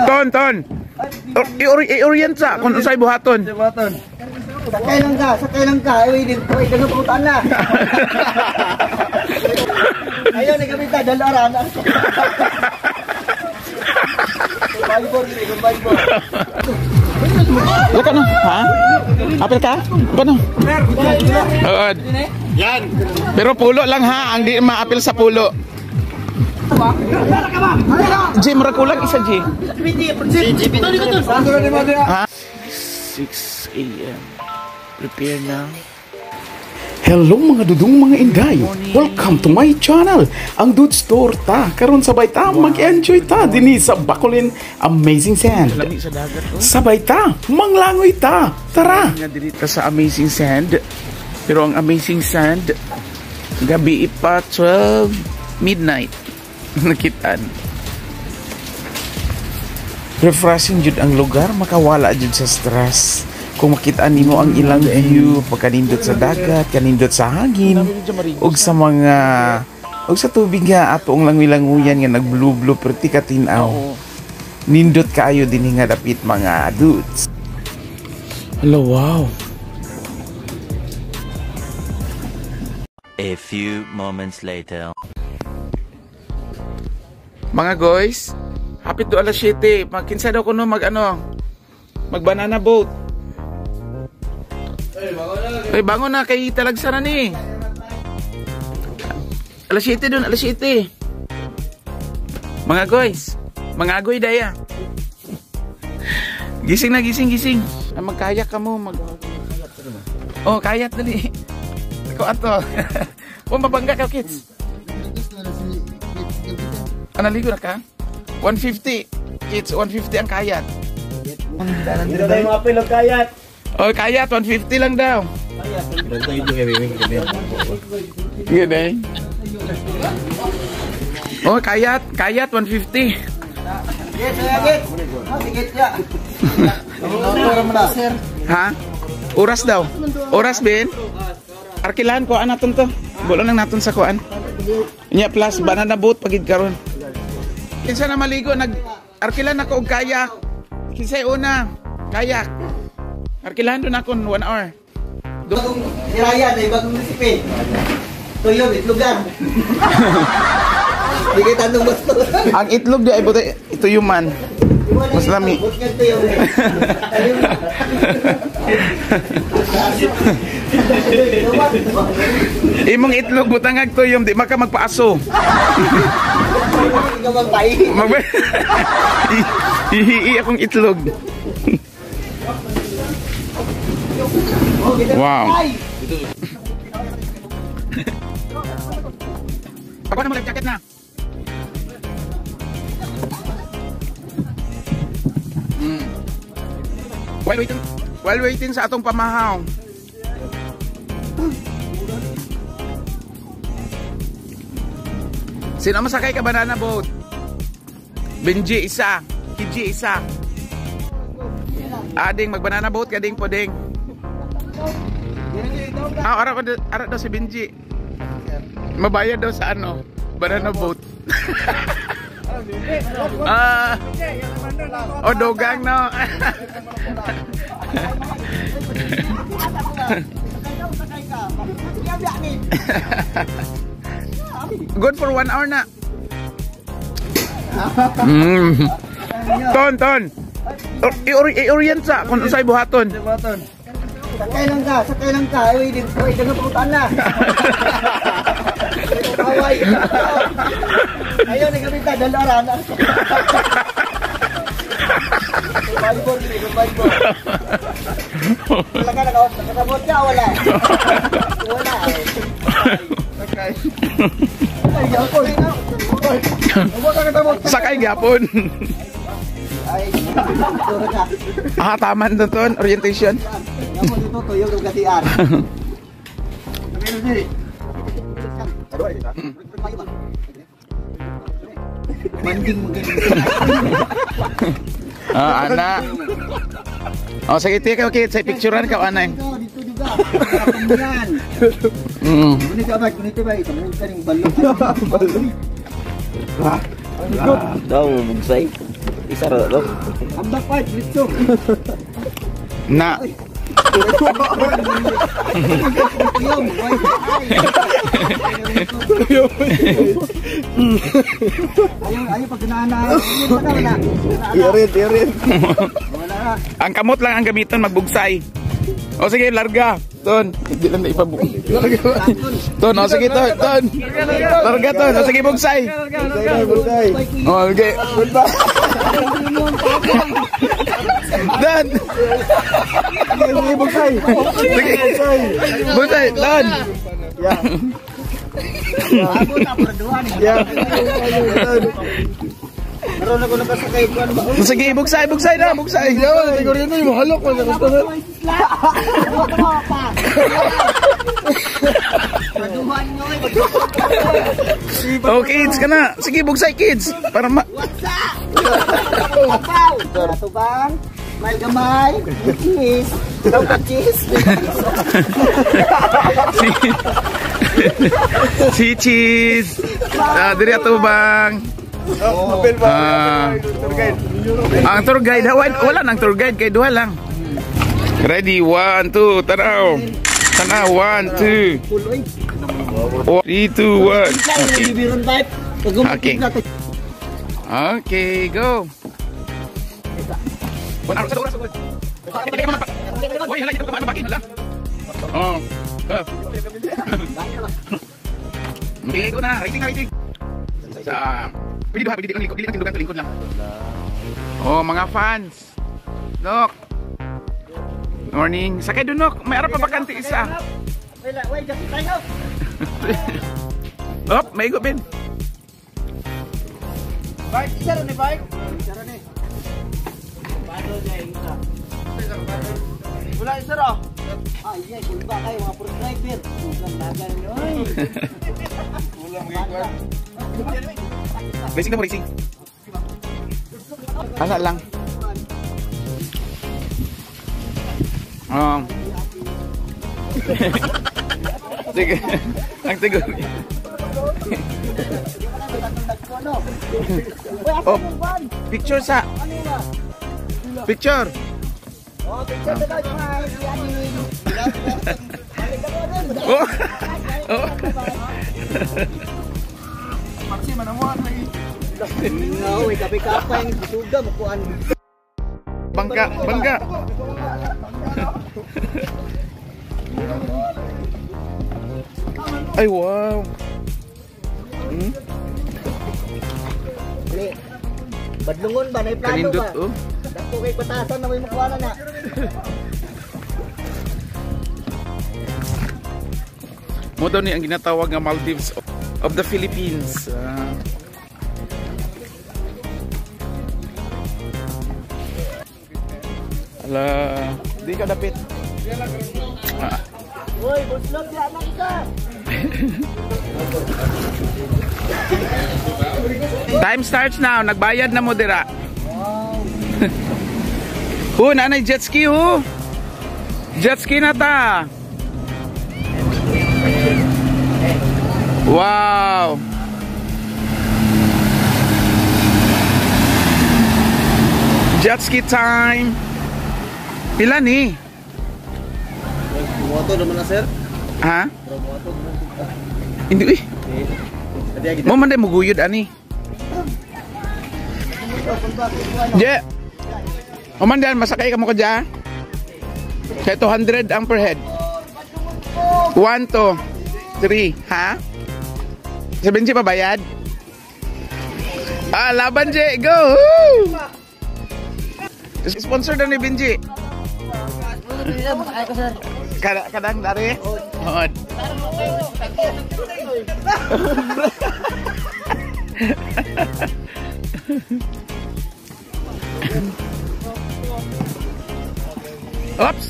Ton, ton. I-orient sa kung unsay buhaton. Sakay lang ka, sakay lang ka. Ay, di ko ikaw putan na. Ayaw ni kami ta dalaran. Survivor ni survivor. Laka na, ha? Apil ka? Ano? Oo. Yan. Pero pulo lang ha, ang di maapil sa pulo. G, murag kulang isa G. Ha? 6 a.m. Prepare now. Hello mga dudong mga inday! Welcome to my channel, ang Dudes Torta. Karon sabay ta, mag-enjoy ta dinhi sa Baculin Amazing Sand. Lami sa dagat oh. Sabay ta, manglangoy ta. Tara! Nga diri ta sa Amazing Sand. Pero ang Amazing Sand gabi ipa 12 midnight nakitaan. Refreshing jud ang lugar, makawala jud sa stress. Kung makita nimo ang ilang view pagkanindot sa dagat, kanindot sa hangin, ug sa mga ug sa tubig nga ato ang langoy-langoyan nga nagblue-blue perti ka tin-aw. Nindot kaayo dinhi nga dapit mga dudes. Hello, wow. A few moments later. Mga guys, hapit do alas 7. Magkinsa daw kuno mag ano, mag banana boat. Ay, bangon na kay talagsa na ni. Alas 7 dun, alas 7. Mga guys, mga agoy daya. Gising na, gising, gising. Ah, magkayak ka mo, mag. Oh, kayak dali. Ako ato. Oh, mabangga ka, kids. Ah, naligo na ka? 150. Kids, 150 ang kayat. Dito tayo mga pilog kayat. Oh, kayat, 150 lang daw. Gini. Oh, kayat, kayat 150. Yes, yes. Sige ya. Ha? Oras daw. Oras bin. Arkilahan ko naton to. Bulo lang naton sa kuan. Nya plus banana boat pagid karon. Kinsa na maligo nag arkilan ako og kayak. Kinsay una? Kayak. Arkilahan doon ako 1 hour. Bagong hiraya na bagong recipe. Tuyo itlogan. Di kay tanong basto. Ang itlog di ay buti ito yuman. Mas lami. Imong itlog butangag tuyom di maka magpaaso. Ihi akong itlog. Wow. Ako na mag jacket na. While waiting sa atong pamahaw. Sino masakay ka banana boat? Benji isa, Kiji isa. Ading mag banana boat ka ding po ding. Ah, ara daw si Benji. Mabayad daw sa ano, banana boat. Ah. Oh, dogang no. Good for 1 hour na. Ton, ton. I-orient sa kung unsay buhaton. Sakay lang ka, sakay lang ka. Ay, di ko ikaw putan na. Ayaw ni kami ta dalaran. Survivor ni survivor. Wala ka nakasabot ka wala. Wala. Okay. Ay, gyapon. Sakay gyapon. Ay, ka. Ah, tama na ton, orientation. Gyapon dito tuyo kag kasian. Manding mo ganun. Ah, ana. Oh, sige tika okay, sa picturean ka anay. Dito juga. Yan. Kunin ka ba? Kunin ka ba? Ito mo kaning balon. Balon. Daw bugsay. Isa ra do. Ambak pa, litso. Na. Ayaw pag na. Irit. Ang kamot lang ang gamiton magbugsay. O sige, larga. Ton, hindi lang na ipabuk. Ton, o sige, ton, ton. Larga, ton. O sige, bugsay. O, okay. Don. Sige, bugsay. Sige. Bugsay, ton. Yeah. Meron ako nakasakay ko ano ba? Sige, bugsay, bugsay na, bugsay. Mahalok ko na gusto na. Oh, kids ka na. Sige, bugsay, kids. Para ma... Tubang, may gamay, cheese, cheese. Si cheese. Diri ato bang. Ang tour guide, wala nang tour guide kay duha lang. Ready, 1, 2, tanaw. Tanaw, 1, 2. 3, 2, 1. Okay. Okay, go. Oh. Okay, go na. Racing na, racing. Sa pwede duha, pwede lang lingkod, dili lang tindugan lingkod lang. Oh, mga fans. Look. Morning. Sakay dunok, may ara pa bakante isa. Op, may igo bin. Bike, isa ni bike. Isa ni. Paano niya isa? Wala isa ra. Ah, iya, kulba kayo mga pro driver. Kulang dagan niyo. Oy. Kulang gyud. Racing na mo, racing. Asa lang. Sige. Ang tigo. Oh, picture sa. Picture. Oh, picture na daw. Oh. Oh. No, kape-kapay ang suga mukuan. Bangka, bangka. Ay, wow. Badlungon ba na plano ba? Kanindot, oh. Dako kay batasan na may makuha na. Mo daw ni ang ginatawag nga Maldives of the Philippines. Ala, di ka dapit. Hoy, buslog di anak ka. Time starts now. Nagbayad na mo dira. Wow. Hu, nanay jet ski hu. Jet ski na ta. Wow. Jet ski time. Pila ni? Moto naman na sir. Ha? Hindi eh. Mo man day muguyod ani. Je. O man dan masakay ka mo ka dya. Kaya 200 ang per head. 1, 2, 3, ha? Sa Benji pa bayad? Ah, laban Je, go! Woo! Sponsor na ni Benji. Kadang dari? Oo. Oops.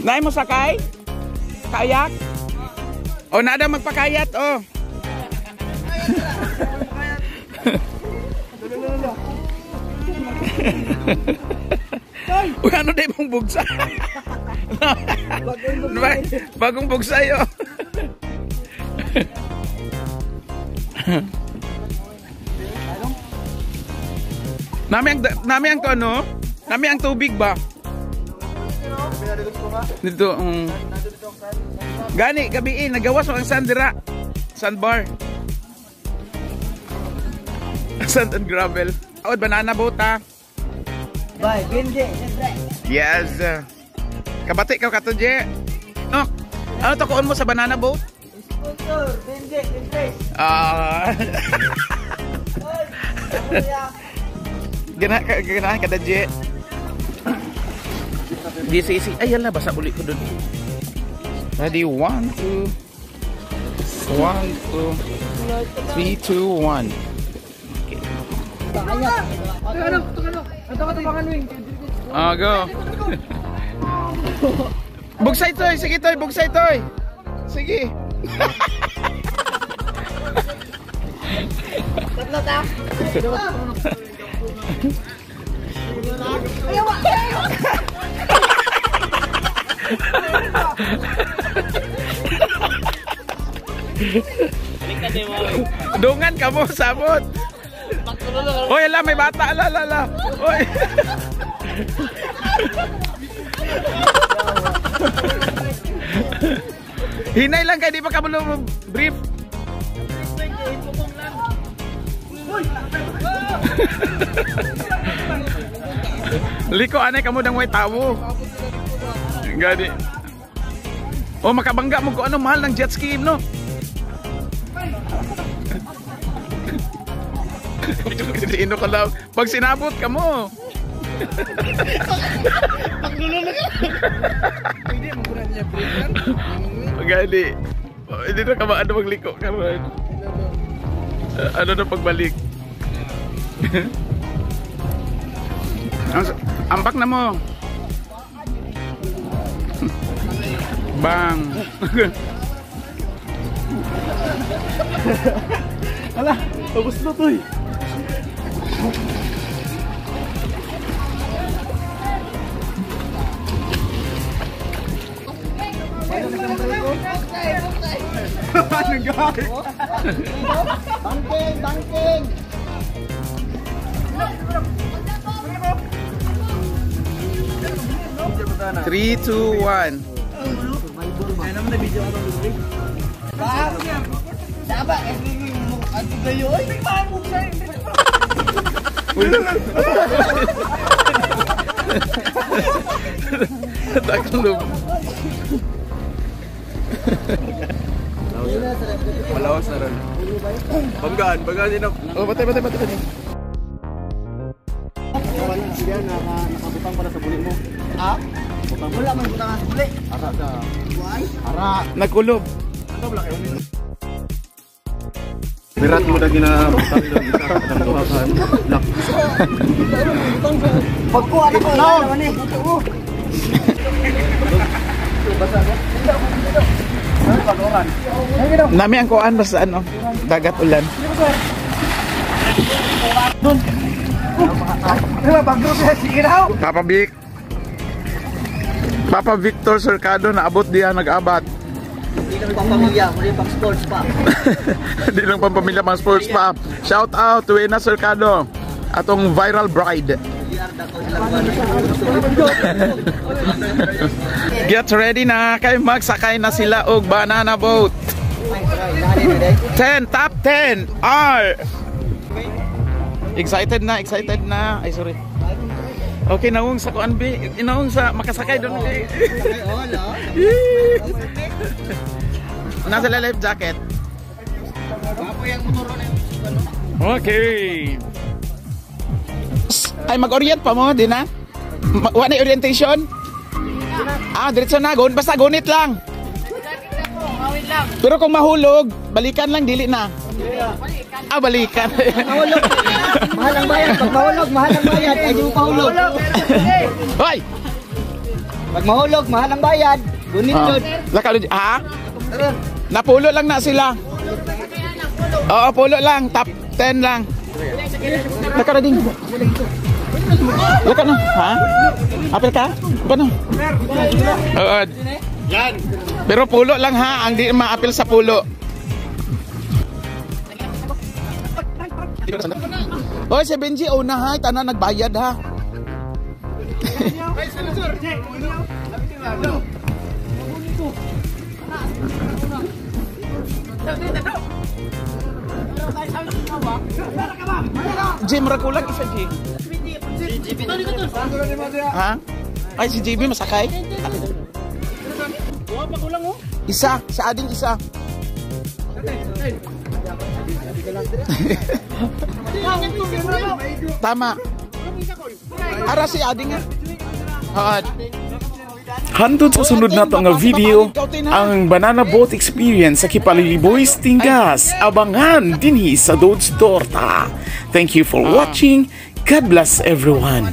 Nay mo sakay? Kayak? O nada magpakayat oh. Uy, ano day mong bugsa. Bagong bugsa yo. Nami ang ano? Nami ang tubig ba? Dito gani gabi nagawas ang sandira. Sandbar. Sand and gravel. Oh, banana boat ah. Bye, Benji, siyempre. Yes. Kabati ka kato, Je. No. Ano to kuon mo sa banana boat? Sponsor, Benji, siyempre. Ah. Ganahan ka da, Je. DCC. Ay, yan na. Basa uli ko dun. Ready? 1, 2. 1, 2. 3, 2, 1. Okay. Ah, go. Bugsay toy, sige toy, bugsay toy. Sige. Tatlo ta. Dungan ka mo, sabot. Oy, ala, may bata, ala, ala, ala. Oy. Hinay lang kay di pa kabulo brief. Liko anay kamo dang way tawo. Gani. Oh, makabangga mo ko ano mahal ng jet ski no. Ino ka lang. Pag sinabot ka mo. Hindi mo kunan niya brief lang. Gani. Hindi na ka maano magliko karon. Ano na pagbalik? Ambak na mo. Bang. Ala, tapos na to eh. Bangking, bangking. 3, 2, 1. Taklob. Malawas na rin. Banggaan, banggaan din ako. Oh, batay, batay, batay, batay. Nakabutang para sa buli mo. Ha? Wala man butang sa buli. Ara sa. Why? Ara. Nagkulob. Mirat mo na ginabutang doon sa kaluhakan. Pagkuha na ko, wala naman eh. Nami ang kuan basta ano, dagat ulan. Papa Vic. Papa Victor Cercado naabot diya nag-abat. Hindi lang pang pamilya, kundi pang sports pa. Hindi lang pampamilya, pang sports pa. Shout out to Wena Cercado, atong viral bride. Get ready na kay magsakay na sila og banana boat. 10, top 10 are excited na, excited na. Ay, sorry. Okay, naung sa kuan bi, naung sa makasakay doon. Nasa life jacket. Okay. Ay, mag-orient pa mo, di na? Wa na orientation? Ah, diretso na. Basta gunit lang. Pero kung mahulog, balikan lang, dili na. Ah, balikan. Mahulog. Mahal ang bayad. Pag mahulog, mahal ang bayad. Ay, di mo pahulog. Hoy! Pag mahulog, mahal ang bayad. Gunit Ah. yun. Laka, ha? Napulo lang na sila. Oo, pulo lang. Tap, 10 lang. Laka na din. Laka na. Ha? Apil ka? Paano? Oo. Pero pulo lang ha, ang di maapil sa pulo. Hoy, si Benji, una ha, tanan nagbayad ha. Jim, rakulag isa, G. Ha? Ay, si JB masakay? Isa, sa ading isa. Tama. Ara si ading nga. Oo. Hantod sa sunod nato nga video, ang banana boat experience sa Kipalili Boys Tingas. Abangan dinhi sa Dod's Torta. Thank you for watching. God bless everyone.